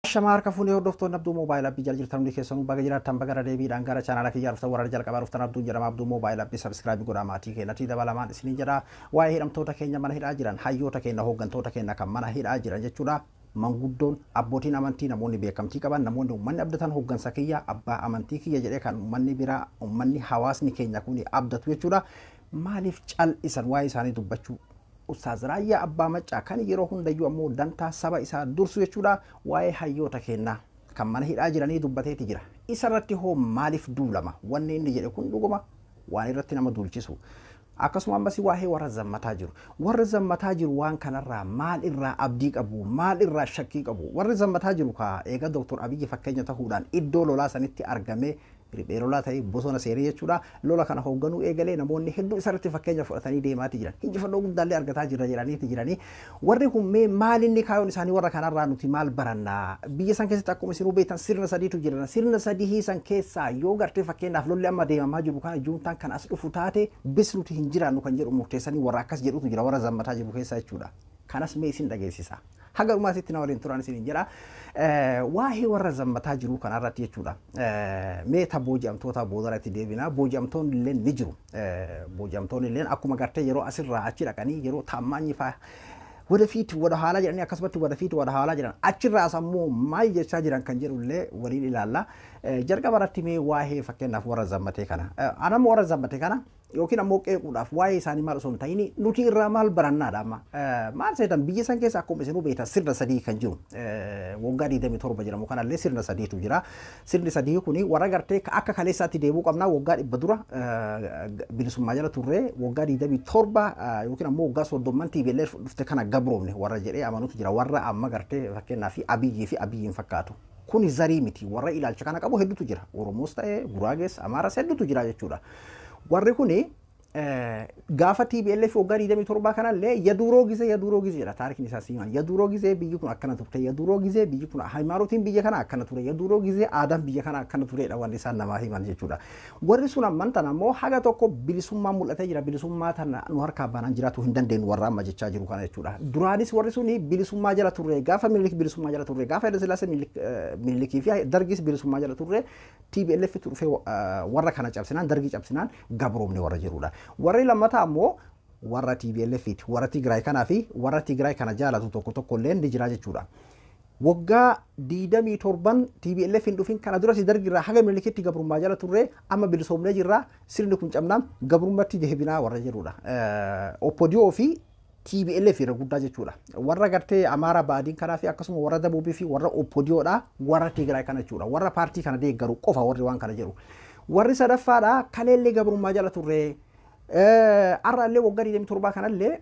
Shamaa harka fuunee hordoftoonni Abduu Moobaayil Appii jala jirtan hundi keessanuu baga jiraattan, baga irra deebiidhaan gara chaanaala kiyyaa dhuftan. Warra jalqabaa dhuftan, Abduu jedhama. Abduu Moobaayil Appii subscribe godhaa, maatii keenyatti dabalamaan isinii jedha. Waa'ee hidhamtoota keenya mana hidhaa jiran, hayyoota keenya, hooggantoota keenya kan mana hidhaa jiran jechuudha. Manguddoon, abbootiin amantii, namoonni beekamtii qaban, namoonni uummanni abdatan, hooggansa kiyya, abbaa amantii kiyya jedhee kan uummanni biraa, uummanni, hawaasni keenya kun abdatu jechuudha. Maaliif cal'isan waa'ee isaanii dubbachuu? Ustaaz Raayyaa Abbaa Maccaa kan yeroo hundayyuu ammoo dantaa saba isaa dursu jechuudha. Waa'ee hayyoota keenyaa kan mana hidhaa jiranii dubbateeti jira. Isarratti hoo maaliif duulama? Wanni inni jedhe kun dhuguma waan irratti nama duulchisu. Akkasuma ammas waa'ee warra zammataa jiru. Warri zammataa jiru waan kanarraa maal irraa abdii qabu? Maal irraa shakkii qabu? Warri zammataa jiru kaa eega Dooktor Abiyyi fakkeenya ta'uudhaan iddoo lolaa sanitti argamee, riphee lolaa ta'ee bosona seenee jechuudha. Lola kana hoogganuu eegalee namoonni hedduu isarratti fakkeenya fudhatanii deemaati jiran. Injifannoo guddaallee argataa jira jedhaniiti jiranii. Warri kun mee maal inni kaayoon isaanii? Warra kanarraa nuti maal barannaa? Biyya san keessatti akkuma isinuu beektan sirna sadiitu jira. Sirna sadii san keessaa yoo gartee fakkeenyaaf lolli amma deemamaa jiru kana juuntaan kan as dhufu taate, bis nuti hin jiraannu kan jedhu murteessanii warra akkas jedhutu jira warra zammataa jiru keessa jechuudha. Kanas mee isin dhageessisa. Haga dhumaatitti na waliin turan isin jedha. Waa'ee warra zammataa jiru kanarratti jechuudha. Mee ta booji'amtoota boodarratti deebina. Booji'amtoonni illee ni jiru. Booji'amtoonni illee akkuma gartee yeroo asirraa achi dhaqanii yeroo taammaanyi fa'aa ወደፊት ወደ ኋላ jedhanii, akkasumatti ወደፊት ወደ ኋላ jedhan, achirraas ammoo maal jechaa jiran kan jedhu illee waliin ilaalla. Jalqaba irratti mee waa'ee fakkeenyaaf warra zammatee kana. Anammoo warra zammatee kana yookiin ammoo qeequudhaaf waa'ee isaanii maal osoo hin ta'in, nuti irraa maal barannaadha amma. Maal seetan, biyya san keessa akkuma isinuu beektan sirna sadii kan jiru. Waggaa 27 jedhamu kanallee sirna sadiitu jira. Sirni sadii kuni warra gartee akka kaleessaatti deebuu qabnaa, waggaa 100 dura bilisummaa jala turree, waggaa 27 yookiin ammoo waggaa 30 TPLF dhufte kana gabroomne warra jedhee amanutu jira. Warra amma gartee fakkeenyaaf Abiyyii fi Abiyyiin fakkaatu. Kuni zarii miti, warra ilaalcha kana qabu hedduutu jira. Oromoos ta'ee Guraagees, Amaaras hedduutu jira jechuudha. Warri kuni gaafa TPLF waggaa 27 kanallee የድሮ ጊዜ የድሮ ጊዜ jedha taarikiin isaa siiman. የድሮ ጊዜ biyyi kun akkana turte, የድሮ ጊዜ biyyi kun haymanotiin biyya kana akkana ture, የድሮ ጊዜ aadaan biyya kana akkana turedha wanni isaan namaa himan jechuudha. Warri sun amman tana ammoo haga tokko bilisummaa mul'atee jira, bilisummaa tana nu harkaa baanaan jiraatu hin dandeenyu warra amma jechaa jiru kana jechuudha. Duraanis warri suni bilisummaa jala turre, gaafa Minilik bilisummaa jala turre, gaafa Haile Sillaasee, Minilikii fi Dargis bilisummaa jala turre, TPLF dhufee warra kana cabsinaan, Dargii cabsinaan gabroomne warra jirudha. Warri lammataa ammoo warra TPLF ti, warra Tigraay kanaa fi warra Tigraay kana jaalatu tokko tokko illee ni jira jechuudha. Waggaa 27 TPLF hin dhufin kana duras Dargirraa haga Minilikitti gabrummaa jala turre, amma bilisoomnee jirra, sirni kun cabnaan gabrummaatti deebinaa warra jedhudha. OPDO fi TPLF irra guddaa jechuudha. Warra gartee Amaaraa Baadiin kanaa fi akkasuma warra Dabuubii fi warra OPDOdha, warra Tigraay kana jechuudha. Warra paartii kana deeggaru qofa warri waan kana jedhu. Warri sadaffaadha kaleellee gabrummaa jala turre. Har'allee waggaa 27 kanallee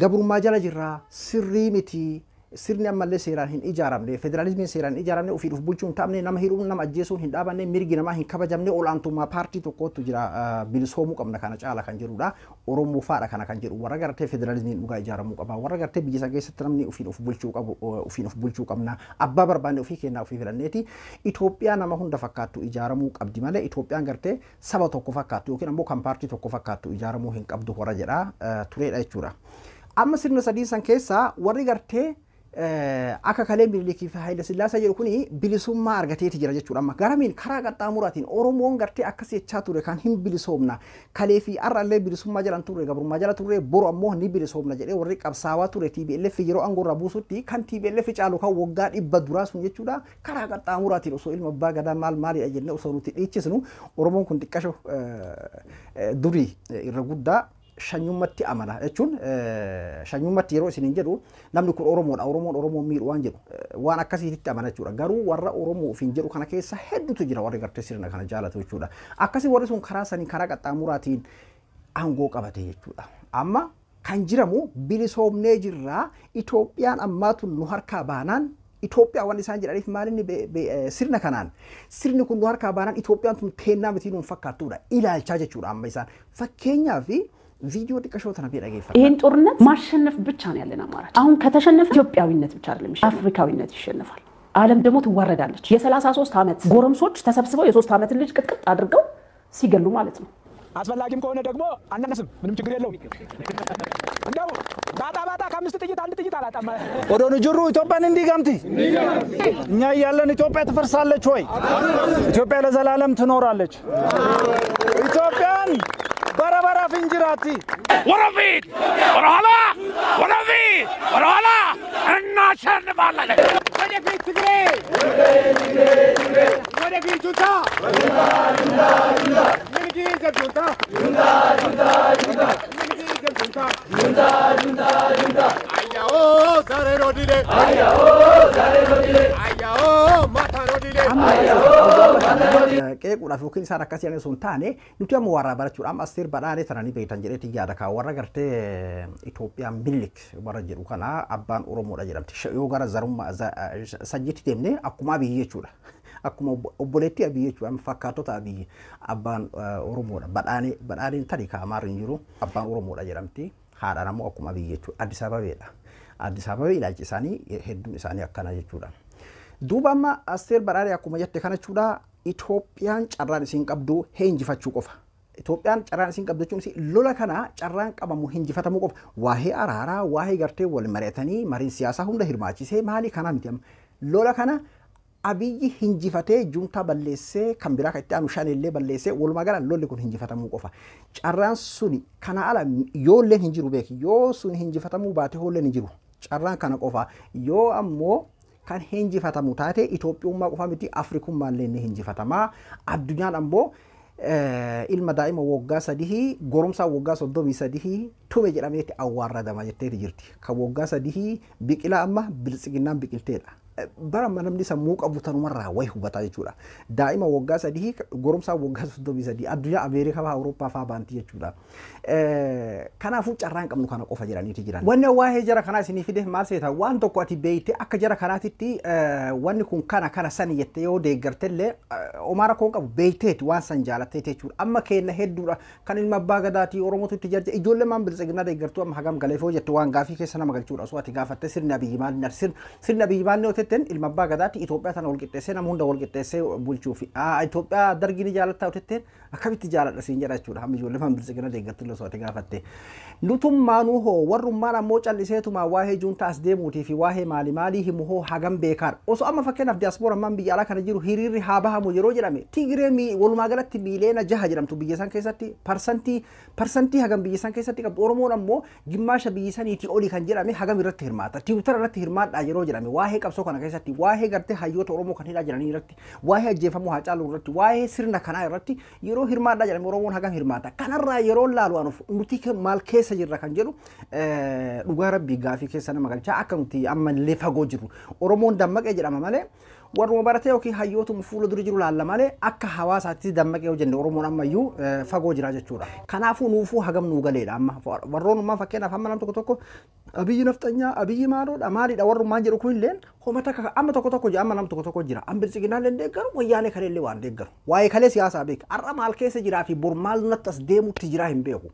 gabrummaa jala jirra, sirrii miti. Sirni ammallee seeraan hin ijaaramne, federaalizimiin seeraan hin ijaaramne, ofii of bulchuun hin taa'amne, nama hidhuun, nama ajjeesuun hin dhaabanne, mirgi namaa hin kabajamne, olaantummaa paartii tokkootu jira, bilisoomuu qabna kana caala kan jedhudha. Oromoo faadha kana kan jedhu, warra gartee federaalizimiin dhugaa ijaaramuu qaba, warra gartee biyya isa keessatti namni ofiin of bulchuu qabu, ofiin of bulchuu qabna, abbaa barbaanne ofii kennaa ofii filanneeti Itoophiyaa nama hunda fakkaattu ijaaramuu qabdi malee Itoophiyaan gartee saba tokko fakkaattu yookiin ammoo kan paartii tokko fakkaattu ijaaramuu hin qabdu warra jedha turedha jechuudha. Amma sirna sadii san keessaa warri gartee akka kalee Minilikii fi Haayile Sillaasee jedhu kuni bilisummaa argateeti jira jechuudha. Amma garamiin karaa qaxxaamuraatiin Oromoon gartee akkas jechaa ture kan hin bilisoomna. Kalee fi har'allee bilisummaa jalan turre, gabrummaa jala turre, boru ammoo ni bilisoomna jedhee warri qabsaawaa ture, TPLF yeroo aangoo irraa buusutti kan TPLF caalu kan waggaa 100 duraa sun jechuudha. Karaa qaxxaamuraatiin osoo ilma abbaa gadaa maal maalidha jennee osoo nuti dhiichisnu, Oromoon kun xiqqasho durii irra guddaa shanyummatti amana jechuun, shanyummatti yeroo isiniin jedhu namni kun Oromoodha, Oromoon Oromoo miidhu waan jedhu waan akkasiitti amana jechuudha. Garuu warra Oromoo ofiin jedhu kana keessa hedduutu jira warri gartee sirna kana jaalatu jechuudha. Akkasii warri sun karaa sanii karaa qaxxaamuraatiin aangoo qabate jechuudha. Amma kan jiramu bilisoomnee jirraa, Itoophiyaan ammaatu nu harkaa baanaan Itoophiyaa waan isaan jedhaniif maalinni sirna kanaan sirni kun nu harkaa baanaan Itoophiyaan tun teennaa miti nuun fakkaattuudha ilaalchaa jechuudha. Amma isaan fakkeenyaaf viidiyoo xiqqashoo tana dhageeffadha. ይህን ጦርነት ማሸነፍ ብቻ ነው ያለን አማራጭ። አሁን ከተሸነፈ ኢትዮጵያዊነት ብቻ አይደለም ይሸነፋል፣ አፍሪካዊነት ይሸነፋል። ዓለም ደግሞ ትዋረዳለች። የ33 ዓመት ጎረምሶች ተሰብስበው የ3 ዓመትን ልጅ ቅጥቅጥ አድርገው ሲገሉ ማለት ነው። አስፈላጊም ከሆነ ደግሞ አናነስም። ምንም ችግር የለውም። እንደው ባጣ ባጣ ከአምስት ጥይት አንድ ጥይት አላጣም። Odoon jirru Itoophiyaan hin diigamti. እኛ እያለን ኢትዮጵያ ትፈርሳለች ወይ? ኢትዮጵያ ለዘላለም ትኖራለች። ኢትዮጵያን bara baraaf hin jiraatti. ወደፊት ወደኋላ፣ ወደፊት ወደኋላ፣ እናሸንፋለን። ወደፊት ትግሬ፣ ወደፊት ጁንታ፣ ምንጊዜም ጁንታ፣ ምንጊዜም ጁንታ። አያኦ ዛሬ ነው ድሌ፣ አያኦ ማታ ነው ድሌ። Qeequudhaaf yookiin isaan akkas jedhan osoo hin taane nuti amma warraa barachuudha. Amma Asteer Badhaanee tana ni beektan jedheeti yaada kaa warra gartee Itoophiyaa Minilik warra jedhu kana abbaan Oromoodha jedhamti. Yoo gara zarummaa sanyiitti deemne akkuma Abiyyi jechuudha. Akkuma obboleettii Abiyyi jechuudha. Amma fakkaatota Abiyyi abbaan Oromoodha. Badhaanee Badhaaneen tarii kaa Amaarri hin jiru abbaan Oromoodha jedhamti. Haadhaan ammoo akkuma Abiyyi jechuudha. Addis Ababeedha. Addis Ababee ilaalchi isaanii hedduun isaanii akkana jechuudha. Duuba amma Asteer Badhaadhee akkuma jette kana jechuudha Itoophiyaan carraan isiin qabdu hinjifachuu qofa. Itoophiyaan carraan isiin qabdu jechuun lola kana carraan qabamu hinjifatamuu qofa. Waa'ee araaraa, waa'ee gartee wal mari'atanii mariin siyaasaa hunda hirmaachisee maali kanaa miti amma. Lola kana Abiyyi hinjifatee juuntaa balleessee kan biraa kan itti aanu shanillee balleessee walumaa gala lolli kun hinjifatamuu qofa. Carraan suni kana ala yoolleen hin jiru beeki yoo sun hinjifatamuu baate hoolleen hin jiru. Carraan kana qofa yoo ammoo kan hinjifatamu taate Itoophiyummaa qofa miti Afrikummaallee ni hinjifatamaa. Addunyaan ammoo ilma daa'ima waggaa 3 goromsaa waggaa 33 tume jedhameeti awwaarradama jetteeti jirti. Kan waggaa 3 biqilaa amma biltsiginnaan biqilteedha. Bara amma namni sammuu qabu tanumarraa wayi hubataa jechuudha. Daa'ima waggaa 3 goromsaa waggaa 33 addunyaa Ameerikaa fa'aa Awurooppaa fa'aa baantii jechuudha. Kanaafuu carraan qabnu kana qofa jedhaniiti jiran. Wanni waa'ee jara kanaa isinii fide maal seeta waan tokko ati beeyte akka jara kanaatitti wanni kun kana kana sani jettee yoo deeggartellee homaa rakkoo hin qabu beeyteeti waan san jaalatteeti jechuudha. Amma keenya hedduudha kan ilma abbaa gadaatii Oromootu itti jarja ijoollee maan biltsiginnaa deeggartuu amma hagam galeefoo jette waan gaafii keessa nama galchuudha. Osoo ati gaafatte sirni Abiyyi maal sirni Abiyyi maal yoo jetteen ilma abbaa gadaati Itoophiyaa tana wal qixxeessee nama hunda wal qixxeessee bulchuufi. Itoophiyaa dargii ni jaalattaa yoo jetteen akkamitti jaaladha siin jedha jechuudha. Hamma ijoollee maan biltsiginnaa deeggartuu osoo ati gaafatte. Nutummaanuu hoo warrummaan ammoo calliseetuma waa'ee juuntaa as deemuutii fi waa'ee maali maalii himu hoo hagam beekaadha. Osoo amma fakkeenyaaf diyaaspoora ammaan biyya alaa kana jiru hiriirri haa bahamu yeroo jedhame Tigiree walumaa galatti miiliyoona 6 jedhamtu biyya san keessatti parsantii hagam biyya san keessatti qabdu Oromoon ammoo gimmaasha biyya saniitii olii kan jedhame hagam irratti hirmaata. Tiwutara irratti hirmaadhaa yeroo jedhame waa'ee qabsoo kana keessatti waa'ee gartee hayyoota Oromoo kan hidhaa jiranii irratti waa'ee ajjeefamuu Haacaaluu irratti waa'ee sirna kanaa irratti yeroo hirmaadhaa jedhame Oromoon hagam hirmaata. Kanarraa yeroo laalu anuuf nuti maal keessa jirra kan jedhu dhugaa rabbii gaafii keessa nama galchaa akka nuti amma illee fagoo jirru. Oromoon dammaqee jedhama malee warruma baratee yookiin hayyootuma fuula dura jiru laalla malee akka hawaasaatti dammaqee yoo jenne Oromoon ammayyuu fagoo jira jechuudha. Kanaafuu nuufuu hagam nuu galeedha amma warroonummaa fakkeenyaaf amma nam tokko tokko Abiyyi nafxanyaa Abiyyi maaloodha maalidha warrummaan jedhu kun illeen homa takka amma tokko tokko amma nam tokko tokko jira. An biltsiginnaa illee deeggaru wayyaanee kalee illee waan deeggaru. Waa'ee kalee siyaasaa beeka. Har'a maal keessa jiraa fi bor maal natti as deemutti jiraa hin beeku.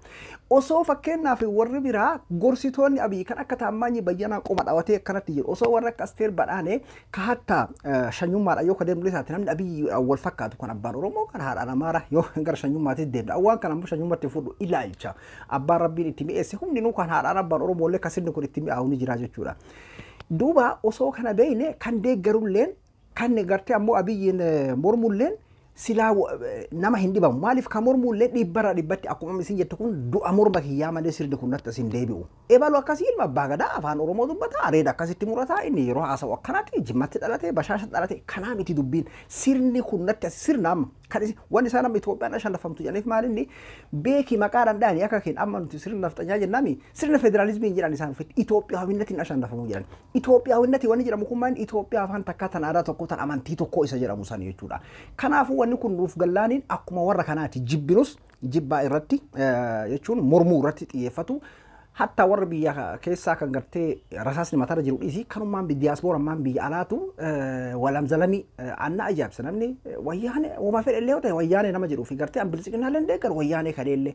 Osoo fakkeenyaaf warri biraa gorsitoonni Abiyyi kan akka Taammaanyi Bayyanaa qoma dhawatee akkanatti jiru. Osoo warra akka Asteer Badhaanee ka hatta shanyummaadha yoo ka deemnu isaatti namni Abiyyi wal fakkaatu kan abbaan Oromoo kan haadhaan Amaara yoo gara shanyummaatti deemna. Waan kana ammoo shanyummaatti fudhu ilaalcha. Abbaan Rabbiin itti mi'eesse hundinuu kan haadhaan abbaan Oromoo illee kan sirni kun itti mi'aawu ni jira jechuudha. Duuba osoo kana beekne kan deeggarulleen kan gartee ammoo Abiyyiin mormulleen silaa nama hin dhibamu. Maaliif kan mormullee dhibbarraa dhibbatti akkuma isin jettu kun du'a morma kiyyaa malee sirni kun natti asin deebi'u. Ebalu akkasii ilma abbaa gadaa afaan Oromoo dubbata areeda akkasitti murataa inni yeroo haasa'u akkanaatti Jimmatti dhalate Bashaasha dhalate kanaa miti dubbiin sirni kun natti as sirna amma kan wanni isaan amma Itoophiyaan ashallafamtu jedhaniif maal inni beeki maqaa danda'anii akka keenya amma nuti sirna nafxanyaa jennaami sirna federaalizimii jedhan isaan ofitti Itoophiyaawinnatiin ashallafamuu jedhan. Itoophiyaawinnatii wanni jedhamu kun maal Itoophiyaa afaan takkaa tan aadaa tokko tan amantii tokko isa jedhamu san jechuudha. Kanaafuu wanni kun nuuf gallaaniin akkuma warra kanaati jibbinus jibbaa irratti jechuun mormuu irratti xiyyeeffatu. Hatta warra biyya keessaa kan gartee rasaasni mataarra jiru dhiisii kanummaan diyaaspooraan biyya alaatu walamzalamii anna ajaa'ibsa namni wayyaane uumaa fedhe illee yoo ta'e wayyaane nama jedhuu fi gartee an biltsiginnaa illee deeggaru wayyaanee kaleellee.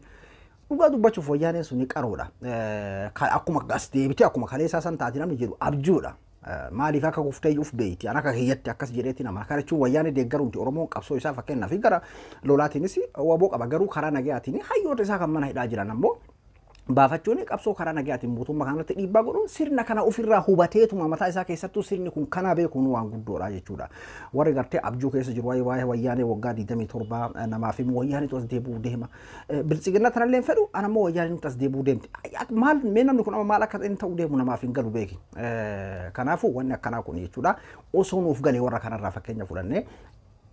Dhugaa dubbachuuf wayyaaneen suni qaroodha. Akkuma as deebitee akkuma kaleessaa san taate namni jedhu abjuudha. Maaliif akka kuftee uf beeyti an akka kiyyatti akkas jedheeti nama kana jechuun wayyaanee deeggaruunti Oromoon qabsoo isaa fakkeenyaaf gara lolaatiinis waboo qaba garuu karaa nagayaatiin hayyoota isaa kan mana hidhaa jiran ammoo baafachuun qabsoo karaa nagayaatiin mootummaa kanarratti dhiibbaa godhuun sirna kana ofirraa hubateetuma mataa isaa keessattuu sirni kun kana beekuun waan guddoodha jechuudha. Warri gartee abjuu keessa jiru waa'ee wayyaanee waggaa 27 namaaf immoo wayyaanee as deebi'uu deema. Biltsiginna tanallee hin fedhu an ammoo wayyaanee as deebi'uu deemti. Maal mee namni kun amma maal akka inni ta'uu deemu namaaf hin galu beeki. Kanaafuu wanni akkanaa kun jechuudha osoo nuuf galee warra kanarraa fakkeenya fudhannee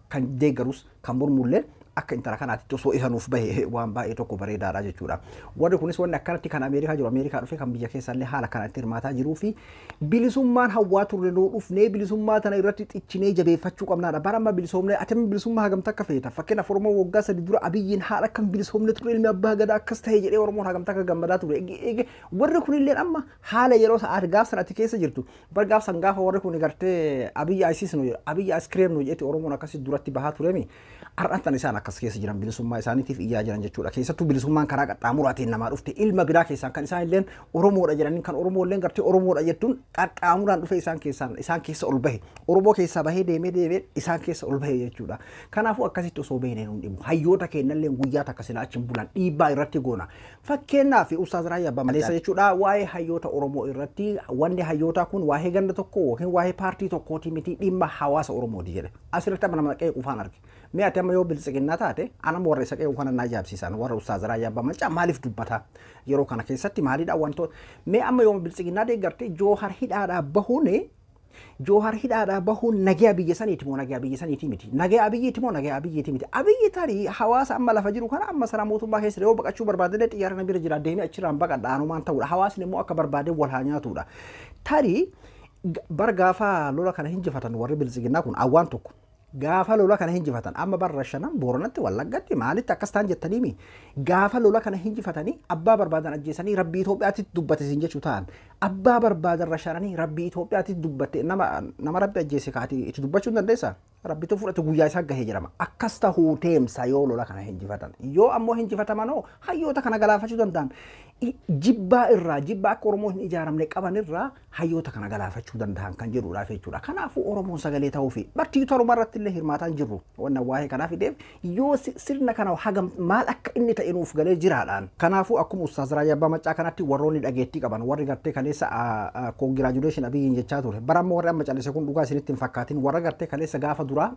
kan deeggarus kan mormullee akka intala kanaatti osoo isa nuuf bahe waan baay'ee tokko bareedaadha jechuudha. Warri kunis wanni akkanatti kan Ameerikaa jiru Ameerikaa dhufee kan biyya keessallee haala kanatti hirmaataa jiruu fi bilisummaan hawwaa turre nuu dhufnee bilisummaa tana irratti xichinee jabeeffachuu qabnaadha. Bara amma bilisoomnee ati amma bilisummaa hagamta akka feeta. Fakkeenyaaf Oromoo waggaa 3 dura Abiyyiin haala akkam bilisoomne ture ilmi abbaa gadaa akkas ta'e jedhee Oromoon hagamta akka gammadaa ture. Warri kunillee amma haala yeroo sa'aat gaaf sanatti keessa jirtu. Bar gaaf san gaafa warri kun gartee Abiyyi ISIS nu jedhu Abiyyi ice cream nu jedhee Oromoon akkasii duratti bahaa turemi. Har'aan tan isaan akkas keessa jiran bilisummaa isaaniitiif iyyaa jiran jechuudha. Keessattuu bilisummaan karaa qaxxaamuraatiin namaa dhufte ilma biraa keessaan kan isaan illeen Oromoodha jedhaniin kan Oromoo illeen gartee Oromoodha jettuun qaxxaamuraan dhufe isaan keessaan isaan keessa ol bahe. Oromoo keessaa bahee deemee deemee isaan keessa ol bahe jechuudha. Kanaafuu akkasitti osoo beeknee nuun dhibu. Hayyoota keenyallee guyyaa takka silaa achiin bulan dhiibbaa irratti goona. Fakkeenyaaf Ustaaz Raayyaa Abbaa Maleessa jechuudha waa'ee hayyoota Oromoo irratti wanni hayyootaa kun waa'ee ganda tokkoo yookiin waa'ee paartii tokkooti miti dhimma hawaasa Oromooti jedhe. Asirratti amma nama qeequu arge. Mee ati amma yoo biltsiginnaa taate anam warra isa qeequu kana na ajaa'ibsiisan warra Ustaaz Raayyaa Abbaa Macaa maaliif dubbata yeroo kana keessatti maalidha wantoota mee amma yoo biltsiginnaa deeggarte Joohar hidhaadhaa bahuun Joohar hidhaadhaa bahuun nagaa biyya saniiti moo nagaa biyya saniiti miti nagaa biyyiiti moo nagaa biyyiiti miti Abiyyi tarii hawaasa amma lafa jiru kana amma sana mootummaa keessa yoo baqachuu barbaadee xiyyaara na bira jira deemee achirraan baqadha anumaan ta'uudha hawaasni immoo akka barbaadee wal haa nyaatuudha tarii bar gaafa lola kana hinjifatan warri biltsiginnaa kun awwaan tokko gaafa lola kana hinjifatan amma barra shanan Booranatti Wallaggatti maalitti akkas ta'an jettaniimi gaafa lola kana hinjifatanii abbaa barbaadan ajjeesanii rabbii Itoophiyaatti dubbate siin jechuu ta'an abbaa barbaadan rashananii rabbii Itoophiyaatti dubbate nama rabbi ajjeese kaati itti dubbachuu hin dandeessaa rabbitu fudhate guyyaa isaa gahee jedhama akkas tahuu teemsa yoo lola kana hinjifatan yoo ammoo hinjifatamanoo hayyoota kana galaafachuu danda'an jibbaa irraa jibbaa akka Oromoo hin ijaaramne qaban irraa hayyoota kana galaafachuu danda'an kan jedhuudhaaf jechuudha. Kanaafuu Oromoon sagalee ta'uu fi bartii torba irratti illee hirmaataan jirru wanna waa'ee kanaa fideef yoo sirna kana hagam maal akka inni ta'e nuuf galee jiraadhaan. Kanaafuu akkuma Ustaaz Raayyaa Abbaa Macaa kanatti warroonni dhageettii qaban warri gartee kaleessa congratulation Abiyyiin jechaa ture. Bara amma warri amma callise kun dhugaa isinitti hin fakkaatin warra gartee kaleessa gaafa dura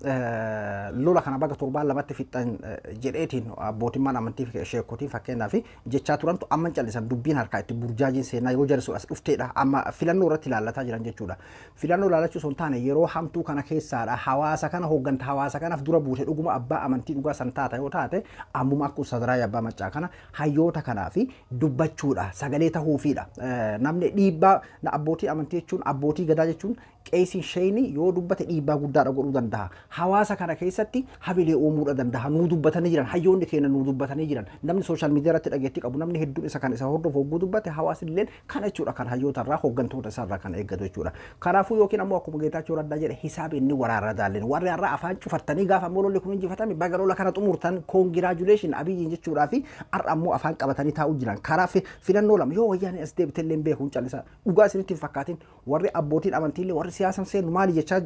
lola kana baga torbaan lamatti fixan jedheetiin abbootimmaan amantii sheekotiin fakkeenyaaf jechaa turantu amma callisan dubbiin harkaa itti burjaajiin seenaa yoo jarisu as dhufteedha amma filannoo irratti ilaallataa jiran jechuudha. Filannoo ilaallachuu osoo hin taane yeroo hamtuu kana keessaadha hawaasa kana hoogganta hawaasa kanaaf dura buute dhuguma abbaa amantii dhugaa san taata yoo taate ammuma akka Ustaaz Raayyaa Abbaa Macaa kana hayyoota kanaa fi dubbachuudha sagalee tahuufiidha. Namni dhiibbaa abbootii amantii jechuun abbootii gadaa jechuun qeesiin sheeyni yoo dubbate dhiibbaa guddaadha godhuu danda'a. Hawaasa kana keessatti hamilee uumuudha danda'a. Nuu dubbatanii jiran hayyoonni keenya nuu dubbatanii jiran namni sooshaal miidiyaa irratti dhageettii qabu namni hedduun isa kan isa hordofu hogguu dubbate hawaasni illee kana jechuudha kan hayyoota irraa hooggantoota isaarraa kan eeggatu jechuudha. Kanaafuu yookiin ammoo akkuma Geetaachoo Raddaa jedhe hisaaba inni waraarra daalleen warri har'a afaan cufattanii gaafa ammoo lolli kun injifatame baga lola kana xumurtan congratulation Abiyyiin jechuudhaa fi har'a ammoo afaan qabatanii taa'uu jiran karaa filannoo lama yoo wayyaanee as deebite illee hin beeku hin callisa dhugaa isinitti hin fakkaatin warri abbootiin amantiillee warri siyaasan seenu maali jechaa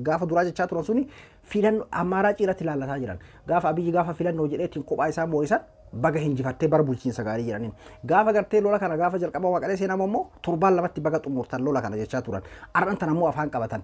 gaafa duraa jechaa turan suni filannoo amaaraa ciiratti ilaallataa jiran gaafa Abiyyi gaafa filannoo jedheetiin kophaa isaa moo'isan baga hinjifattee bara bulchiinsa gaarii jedhaniin gaafa gartee lola kana gaafa jalqaba Maqalee seenamu ammoo torbaan lamatti baga xumurtan lola kana jechaa turan har'an tan ammoo afaan qabatan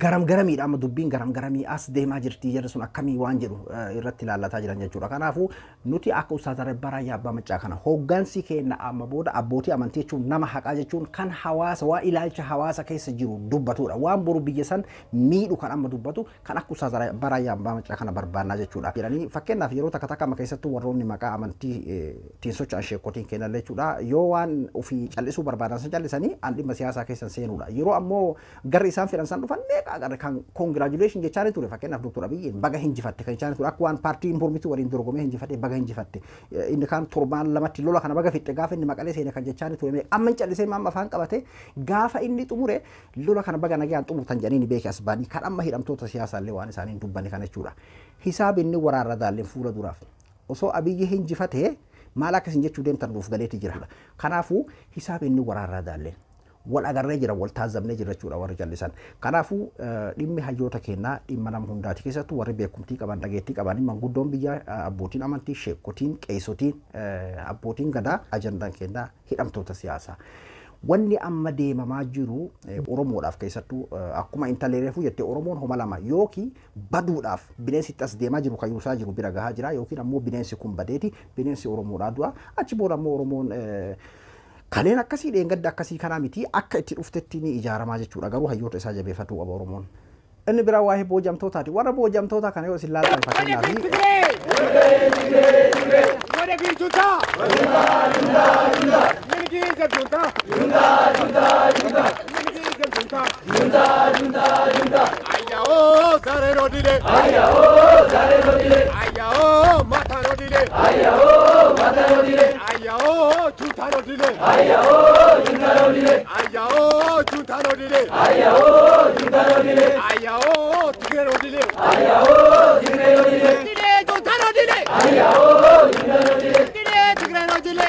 garam garamiidha amma dubbiin garam garamii as deemaa jirti jedhu sun akkamii waan jedhu irratti ilaallataa jiran jechuudha. Kanaafuu nuti akka Ustaaz Raayyaa Abbaa Macaa kana hooggansi keenya amma booda abbootii amantii jechuun nama haqaa jechuun kan hawaasa waa ilaalcha hawaasa keessa jiru dubbatudha waan boru biyya san miidhu kan amma dubbatu kan akka Ustaaz Raayyaa Abbaa Macaa kana barbaannaa jechuudha. Jedhanii fakkeenyaaf yeroo takka takka amma keessattuu warroonni maqaa amantii socho'an sheekotiin kennan jechuudha. Yoo waan ofii callisuu barbaadan san callisanii an dhimma siyaasaa keessan seenuudha. Yeroo ammoo garri isaan fedhan san dhufan meeqa agarre kan congratulation jechaa ture fakkeenyaaf Dr. Abiyyiin baga hinjifatte kan jechaa ture akka waan paartiin mormituu waliin dorgomee hinjifatee baga hinjifatte inni kaan torbaan lamatti lola kana baga fixxe gaafa inni Maqalee seene kan jechaa ture meeqa amma hin callisee amma afaan qabate gaafa inni xumure lola kana baga nagaan xumurtan jedhanii ni beeke as baanii kan amma hidhamtoota siyaasaallee waan isaaniin dubbanne kana jechuudha. Hisaab inni waraarra daalleen fuula duraaf osoo Abiyyi hinjifatee maal akkasin jechuu deemtan nuuf galeeti jira. Kanaafuu hisaaba inni waraarraa daalleen Wal agarree jira, wal taazabnee jira jechuudha warri jallisan. Kanaafuu dhimmi hayyoota keenyaa dhimma nama hundaati. Keessattuu warri beekumtii qaban, dhageettii qaban, manguddoon biyyaa, abbootiin amantii, sheekotiin, qeesotiin, abbootiin gadaa, ajandaan keenyaa hidhamtoota siyaasaa. Wanni amma deemamaa jiru Oromoodhaaf keessattuu akkuma intalli reefuu jette, Oromoon homa lama: yookiin baduudhaaf bineensi as deemaa jiru kayyuusaa jiru bira gahaa jira, yookiin ammoo bineensi kun badeeti bineensi Oromoodhaa du'a. Achi booda ammoo Oromoon kaleen akkasii dheengadda akkasii kanaa miti, akka itti dhuftetti ni ijaaramaa jechuudha. Garuu hayyoota isaa jabeeffatuu qaba Oromoon. Inni biraa waa'ee boojamtootaati. Warra boojamtoota kana yoo isin laaltan, fakkeenyaaf ወደፊት ጁንታ! ምንጊዜም ጁንታ! ምንጊዜም ጁንታ! አያኦ ዛሬ ነው ድሌ! አያኦ ማታ ነው ድሌ! አያኦ ጁንታ ነው ድሌ! አያኦ ጁንታ ነው ድሌ! አያኦ ትግሬ ነው ድሌ! ድሌ ጁንታ ነው ድሌ! ድሌ ትግሬ ነው ድሌ!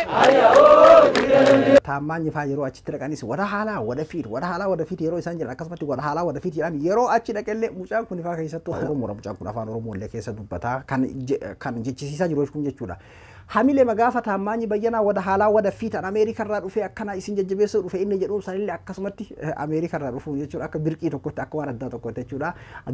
Taammaanyi faa yeroo achitti dhaqanis ወደ ኋላ ወደፊት፣ ወደ ኋላ ወደፊት yeroo isaan jedhan, akkasumatti ወደ ኋላ ወደፊት jedhan yeroo achi dhaqellee, mucaan kun ifaa keessattuu Oromoodha. Mucaan kun afaan Oromoo illee keessa dubbataa kan jechisiisaa jiru kun jechuudha. Hamilee magaafa Taammaanyi Bayyanaa ወደ ኋላ ወደፊት Ameerikarraa dhufee akkana isin jajjabeessuu dhufe inni jedhuun sanillee, akkasumatti Ameerikarraa dhufuun jechuudha akka birqii tokkotti, akka waan addaa tokkotti jechuudha.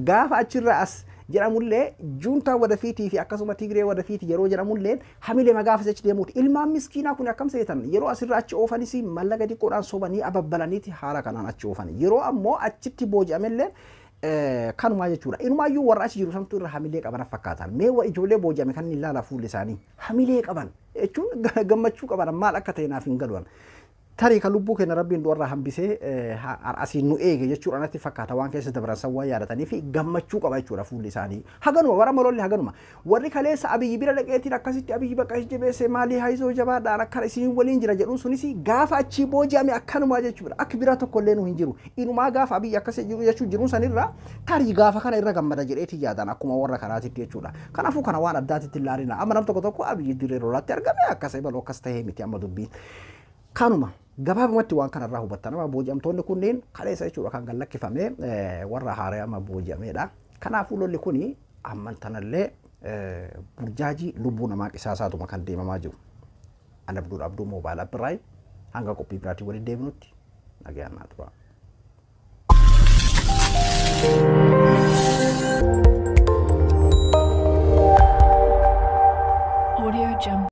Gaafa achirraa as jedhamullee juuntaa ወደፊት fi akkasuma Tigree ወደፊት yeroo jedhamullee hamilee magaafa achi deemuuti. Ilmaan miskiinaa kun akkam seetan? Yeroo asirraa achi oofanis mallaqa xiqqoodhaan sobanii ababbalaniiti haala kanaan achi oofan. Yeroo ammoo achitti booji'amellee kanumaa jechuudha. Inumaayyuu warra achi jiru santu irra hamilee qaban fakkaatan. Mee ijoollee booji'ame kan ilaala, fuulli isaanii hamilee qaban jechuun gammachuu qaban maal akka ta'e naaf hin galuan. Tarii kan lubbuu keenya rabbiin du'arraa hambisee asiin nu eege jechuudha natti fakkaata, waan keessa dabran san waan yaadatanii fi gammachuu qaba jechuudha fuulli isaanii. Haganuma warra mololli haganuma. Warri kaleessa Abiyyi bira dhaqeetiin akkasitti Abiyyi bakka jabeessee maalii haayisoo jabaadhaan akkana isin waliin jira jedhuun sunis gaafa achii booji'ame akkanumaa jechuudha. Akka biraa tokko illee nu hin jiru. Inumaa gaafa Abiyyi akkas jiru jechuun jiruun sanirra tarii gaafa kana irra gammada jedheetii yaadan akkuma warra kanaatitti jechuudha. Kanaafuu kana waan addaatitti ilaalina. Amma nam tokko tokko Abiyyi dirree lolaatti argame akkas ebaluu akkas ta'ee miti amma dubbiin. Kanuma gabaabumatti waan kanarraa hubattan. Amma booji'amtoonni kunneen kaleessa jechuudha kan gallakkifame, warra haaraa amma booji'amedha. Kanaafuu lolli kuni amman tanallee burjaajii lubbuu namaa qisaasaatuma kan deemamaa jiru. Ana Abduun Abduu Mobile App hanga qophii biraatiin waliin deebinutti nagayaan naa tura. Audio Jungle.